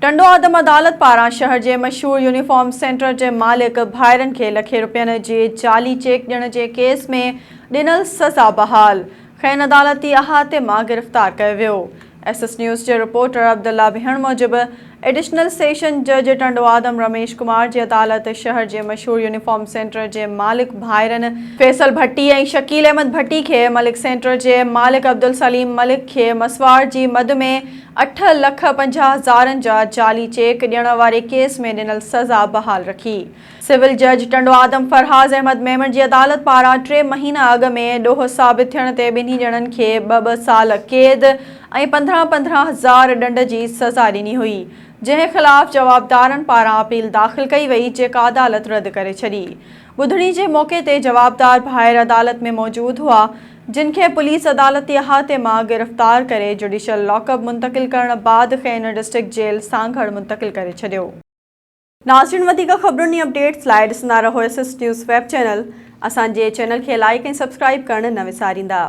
ٽنڊو آدم عدالت پاران شهر جي مشهور يونيفارم سينٽر جي مالڪ ڀائرن کي لکين رپين جي جعلي چيڪ ڏيڻ جي ڪيس ۾ ڏنل سزا بحال، کين عدالتي احاطي مان گرفتار ڪيو ويو. ايس ايس نيوز جي رپورٽر عبدالله بهڻ موجب ايڊيشنل سيشن جج ٽنڊو آدم رميش ڪمار جي عدالت شهر جي مشهور يونيفارم سينٽر جي مالڪ ڀائرن فيصل ڀٽي ۽ شڪيل احمد ڀٽي کي ملڪ سينٽر جي مالڪ عبدالسليم ملڪ کي مسواڙ جي مد ۾ اٺ لک 50 هزارن جا جعلي چيڪ ڏيڻ واري ڪيس ۾ ڏنل سزا بحال رکي. سول جج ٽنڊو آدم فرهاز احمد ميمڻ جي عدالت پاران ٽي مهينا اڳ ۾ ڏوهه ثابت ٿيڻ تي ٻنهي ڄڻن کي ٻه ٻه سال قيد ۽ 15 15 هزار ڏنڊ جي سزا ڏني هئي، جنهن خلاف جوابدارن پاران اپيل داخل ڪئي وئي، جيڪا عدالت رد ڪري ڇڏي. ٻڌڻي جي موقعي تي جوابدار ڀائر عدالت ۾ موجود هئا، جن کي پوليس عدالتي احاطي مان گرفتار ڪري جڊيشل لاڪ اپ منتقل ڪرڻ بعد کين ڊسٽرڪٽ جيل سانگهڙ منتقل ڪري ڇڏيو. ناظرين وڌيڪ خبرن ۽ اپڊيٽس لاء ڏسندا رهو S S news web channel اسان جي چينل کي لائيڪ ۽ سبسڪرائيب ڪرڻ نه وساريندا.